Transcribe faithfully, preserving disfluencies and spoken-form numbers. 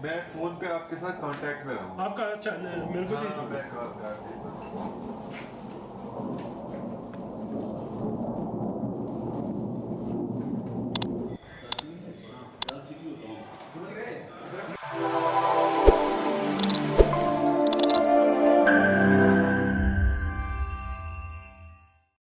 मैं फोन पे आपके साथ कांटेक्ट में रहूंगा। आपका अच्छा न- मेरे को हाँ, दीजिए। मैं कॉल कर देता हूँ।